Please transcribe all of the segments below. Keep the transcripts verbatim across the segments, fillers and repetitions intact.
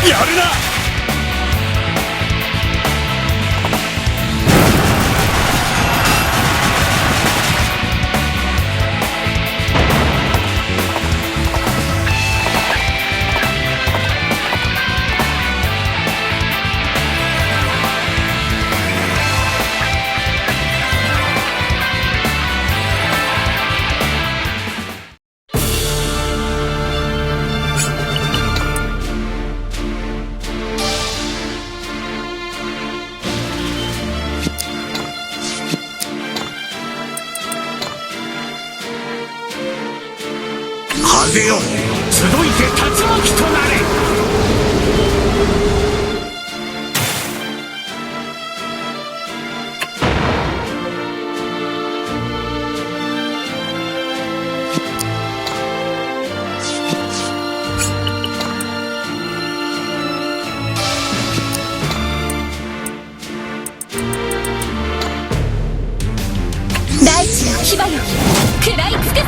やるな！風よ、集いて、龍巻となれ！大地の牙よ、食らい尽くせ！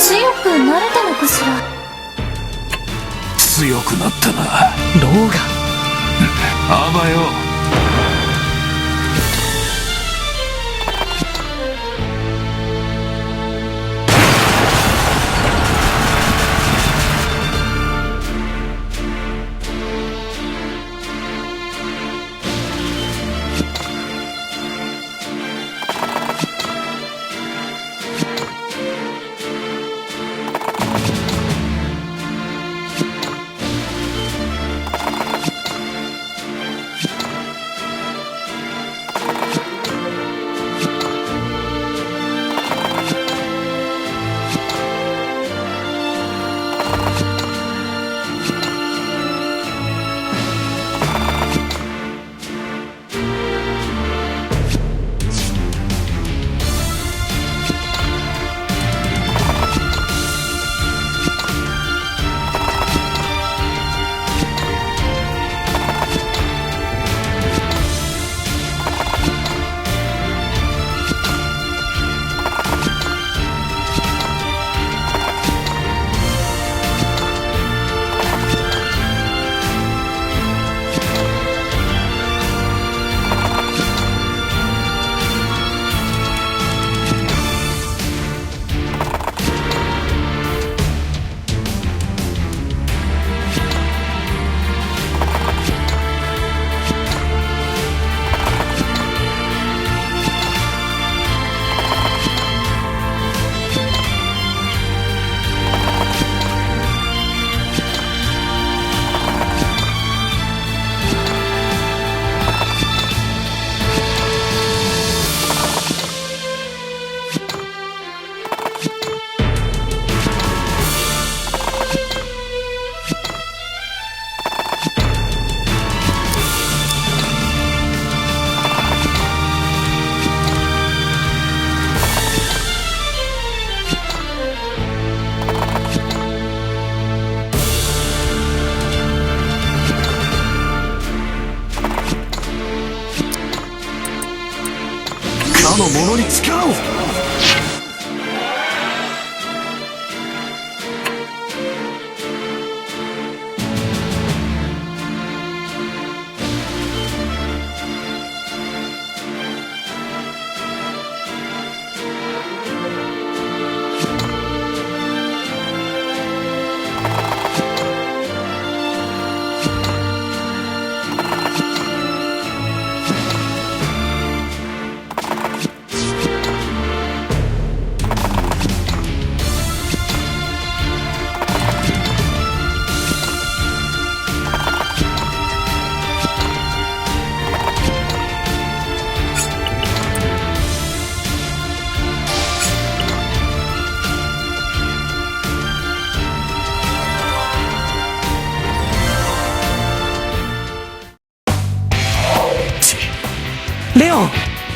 強くなれたのかしら？強くなったな。どうが？あばよ。かの者に力を！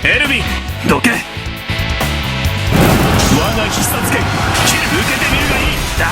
エルヴィン、どけ。我が必殺拳、受けてみるがいい。だ。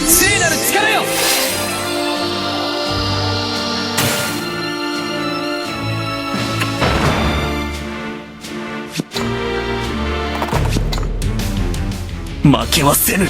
聖なる力よ。負けはせぬ。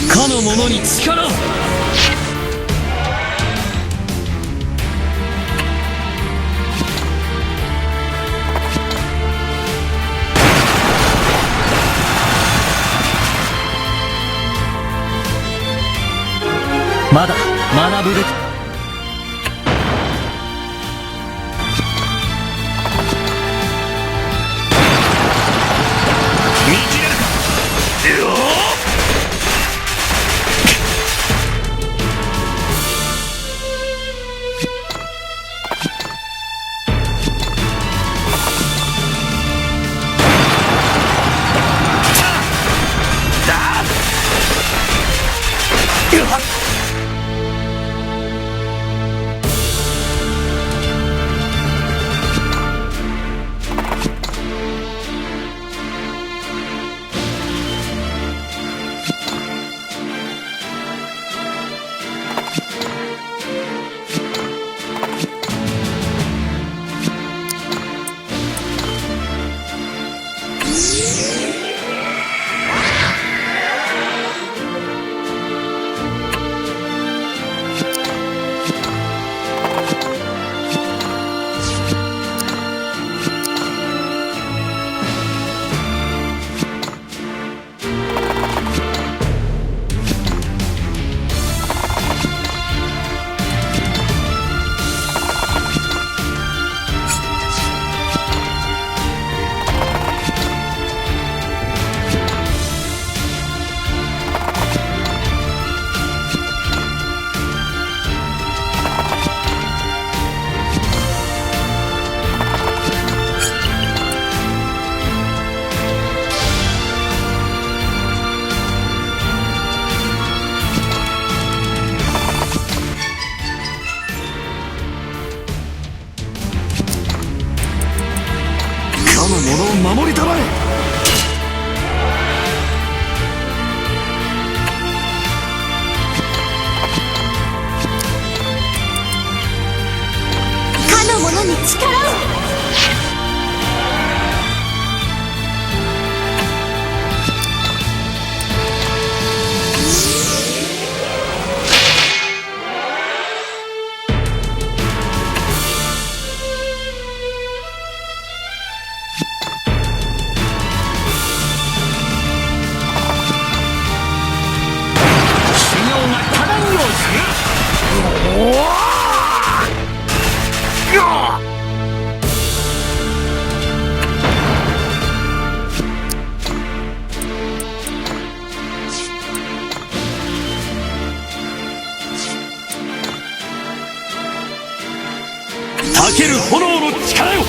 かの者に力を。まだ学ぶべき。見切れるか。よー。裂ける炎の力よ。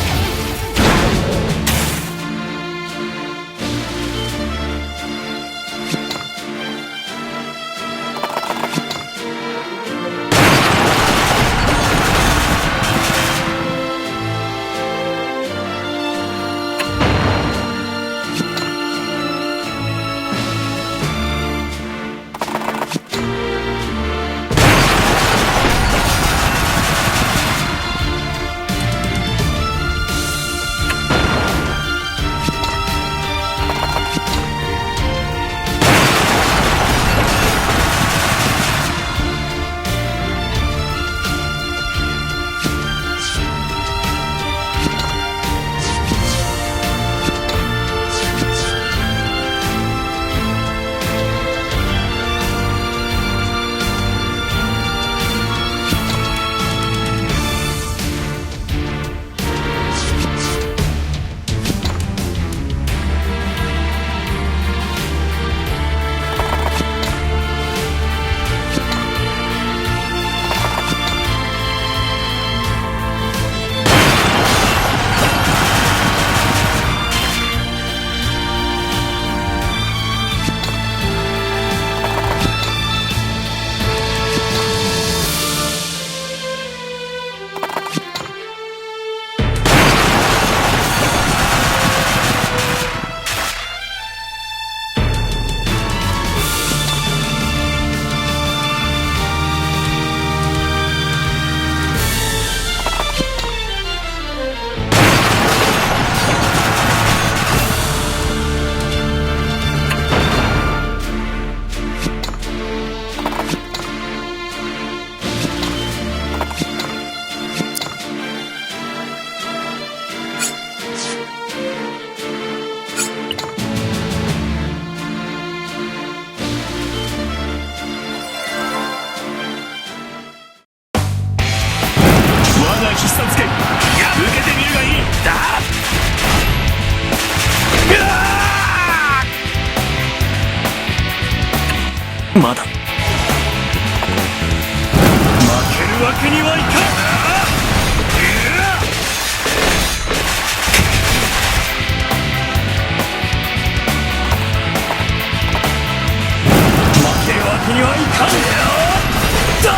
我が必殺拳、受けてみるがいい。だ！うわー！まだ。負けるわけにはいかん！負けるわけにはいかん！だ！